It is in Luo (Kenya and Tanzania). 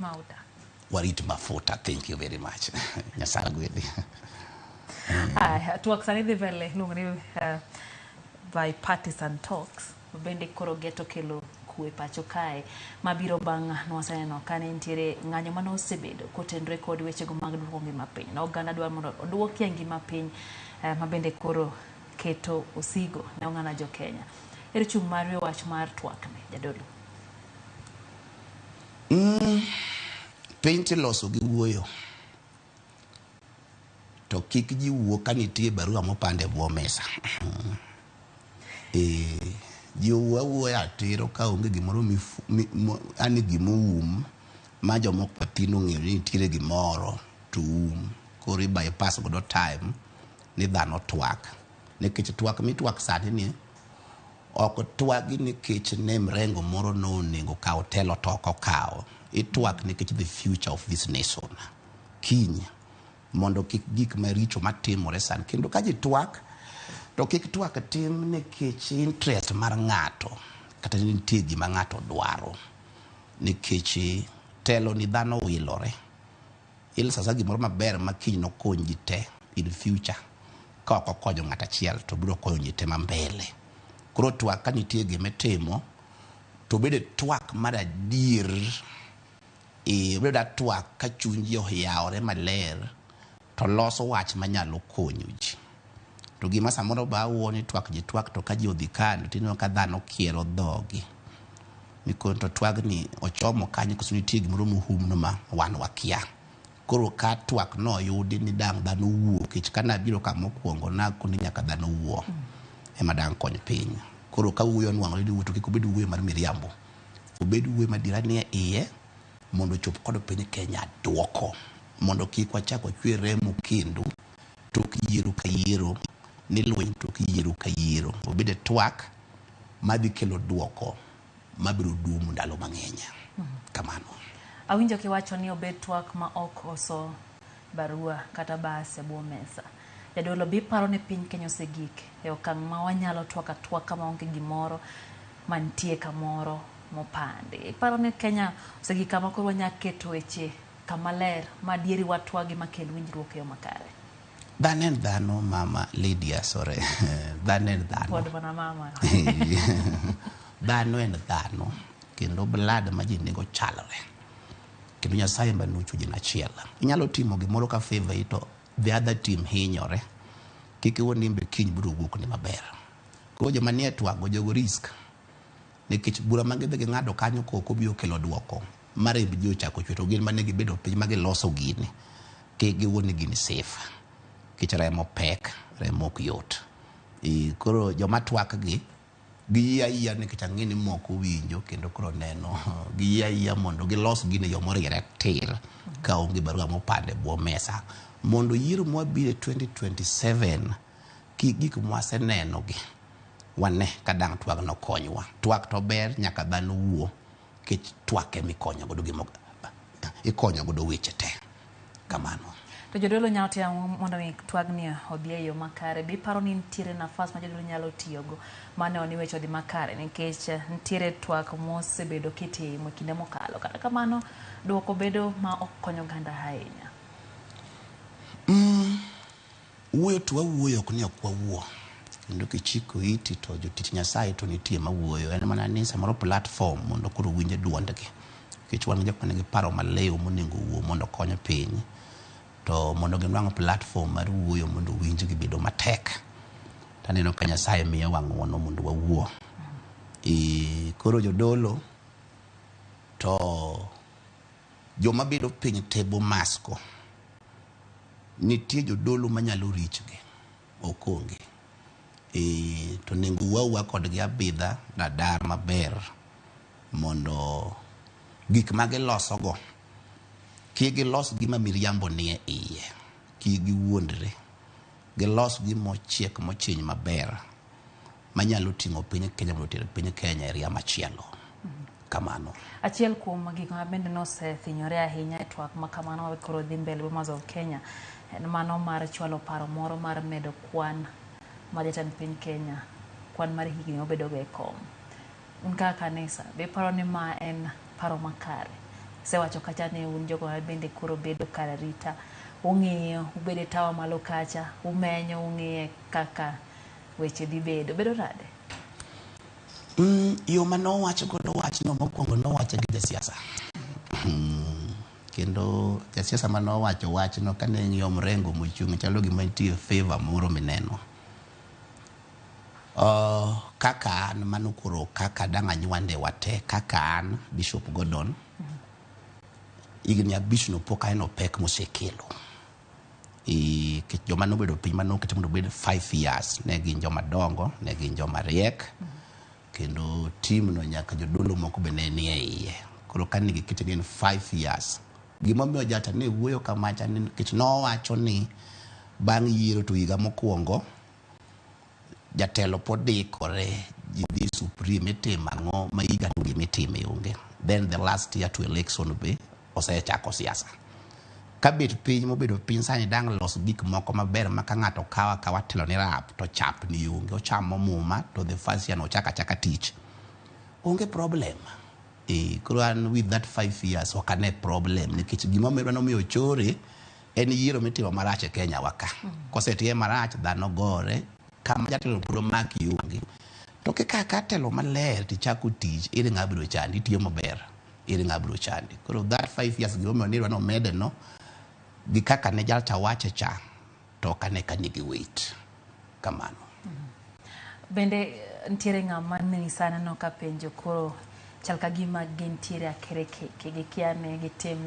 Warit mauta. Warit mafuta. Thank you very much. Nyasaye gwedhi. Aya, twak sani dhi mbele iluongo ni bipartisan talks bende koro geto kelo kwe pacho kae mabiro bang' nwaseneno kane nitiere ng'anyo mane osebedo kotenore kod wechego mag duoko ngima piny. Na oganda dwaro mondo oduokie ngima piny ma bende koro keto osigo ne oganda jo Kenya. Ere chung' mari e wach mar twak ni, jadolo? Piny tiloso gi wuoyo. To kik ji wuo ka nitie barua mopand e bwo mesa. Ji owuo awuoya atiro ka onge gimoro yani gimoum ma jomoko matin ong'eyo ni nitiere gimoro to um. Koro i bypass godo time ni dhano twak. Nikech twak mitwak sani ni ok twagi nikech ne mrengo moro nonego kaw telo to ok okawo. Itwak nikech the future of this nation. Kiny mondo kik gik maricho matimore sani. Kendo ka ji twak, to kik twak tim nikech interest mar ng'ato kata nitie gima ng'ato dwaro. Nikech telo ni dhano wilore. Iloso asa gimoro maber ma kiny nokony ji te in future. Ka ok okonyo ng'ato achiel to biro konyo ji te ma mbele. Koro twak ka nitie gima itimo, to obed twak mar adier. Obed twak ka chuny ji oyawore maler to loso wach manyalo konyo ji. To gima samoro ba awuo ni twak ji twak to ka ji odhi kando tineno ka dhano kiero dhogi. Nikoni to twagni ochomo kanye koso nitie gimoro mohumno ma wan wakia. Koro ka twak noyudi ni dang' dhano wuo, nikech ka nabiro ka mokwongo nakoni nyaka dhano wuo ema dang' kony piny. Koro ka wuoyo onwang'ore ni wuo to kik obed wuoyo mar miriambo. Obed wuoyo madiera nie iye mondo ochop kod piny Kenya duoko. Mondo kik wachak wachwe remo kendo tok yiero ka yiero ni lweny tok yiero ka yiero. Obed twak madhi kelo duoko mabiro dumo ndalo mang'eny. Kamano. Awinjo kiwacho ni obed twak ma ok oso barua kata bas e bwo mesa. Jadolo, be iparo ni piny Kenya osegik e okang' ma wanyalo twak atwaka maonge gimoro mantie kamoro mopandi? Iparo ni Kenya osegik kama koro wanyalo keto weche kama ler ma adieri watwagi makel winjruok e yo makare? Dhano en dhano, mama Lydia, sorry. Dhano en dhano. Pod mana mama. Dhano en dhano. Kendo blood ma ji nigo chalre. Kendo Nyasaye ema nochweyo ji achiel. Inyalo timo gimoro ka favor to the other team hinyore. Kik iwuo ni be kiny biro wuok ni maber. Koro joma nie twak go jogo risk. Nikech bura ma gidhi ging'ado kanyo koko biro kelo duoko ma remb ji ochako chwe to gin mane gibedo piny ma giloso gini. Kik giwuo ni gini safe. Nikech remo pek, remo ok yot. Koro joma twak gi, giyie ayia nikech ang'e ni moko winjo kendo koro neno. Giyie ayia mondo gilos gini e yo moriere tir ka onge barua mopand e bwo mesa. Mondo yiero mwabiro e 2027 kik gik mwaseneno gi wane ka dang' twag no konywa. Twak to ber nyaka dhano wuo nikech twak ema ikonyo godo gimo, ikonyo godo weche te. Kamano. To jodolo nyalo timo ang'o mondo mi twagni odhi e yo makare? Be iparo ni nitiere nafas ma jodolo nyalo tiyogo mar neno ni weche odhi makare? Nikech nitiere twak mosebedo kitimo e kinde mokalo. Kata kamano, duoko bedo ma ok konyo oganda ahinya. Wuoyo to wawuoyo ok ni ok wawuo. Kendo kichiko iti to jotich Nyasaye to nitie mawuoyo. En mana ni samoro platform mondo koro winje duondgi. Nikech wan gi jok manigi paro maliw monego owuo mondo okony piny. To mondo ginwang' platform mar wuoyo mondo winjgi bedo matek. Taneno ka Nyasaye miyowa ng'uono mondo wawuo. Koro jodolo to joma bedo piny table masko nitie jodolo manyalo richgi ok onge. To onego wuo awuoya kodgi abidha radar maber mondo gik ma gilosogo kik gilos gima miriambo nie iye, kik giwuondre. Gilos gima ochiek mochiny maber manyalo ting'o piny Kenya mondo oter piny Kenya e ria machielo. Kamano. Achiel kuom gik ma bende nosethinyore ahinya e twak ma kamano ma koro dhi mbele Bomas of Kenya en mano mar chwalo paro moro mar medo kwan mar jatend piny Kenya, kwan mar higni mobedogo e kom. Un kaka kanisa, be iparo ni ma en paro makare? Isewacho kacha ni un jogo ma bende koro bedo kar arita, ung'iyo, ubedo e tawa malo kacha, umenyo, ung'iye kaka weche dhi bedo. Bedo nade? Yo ma nowach godo wachno mokwongo nowache gi jasiasa. Kendo jasiasa ma nowacho wachno kane ing'iyo mrengo mochung' chalo gima nitie favor moro mineno. Kaka an mano koro kaka dang' anywande wate kaka an Bishop Gordon higni 5 no pok aneno pek mosekelo. Nikech joma nobedo piny manokete mondo obed 5 years ne gin joma dongo, ne gin joma riek kendo team no nyaka jodolo moko be ne nie iye. Koro kane gikete ni en 5 years, gimomiyo jata ne wuoyo kamacha ni nikech nowacho ni bang' yiero to higa mokwongo jatelo pod dikore ji dhi Supreme itimo ang'o ma higa to gimitime onge. Then the last year to election be osechako siasa. Kabet piny mobedo piny sani dang' los gik moko maber ma ka ng'ato kawo akawa telo ni rap to chapni onge ochamo muma to the first year no ochako achaka tich. Onge problem. Koro an with that 5 years ok ane problem nikech gimomiyo nomiyo chore en yiero mitimo marach e Kenya wa ka. Kosetime marach dhano gore kama jatelo pod omaki onge. To kikaka telo maler tichako tich ere ng'a biro chandi itiyo maber ere ng'a biro chandi. Koro that 5 years gimomiyo nidwa nomede no gi kaka ne jalcha wache cha to ok ane ka nigi weight kamano. Bende nitiere ng'ama ne aneno ka penjo koro chal ka gima gintiere akerkeke gikia ni gitim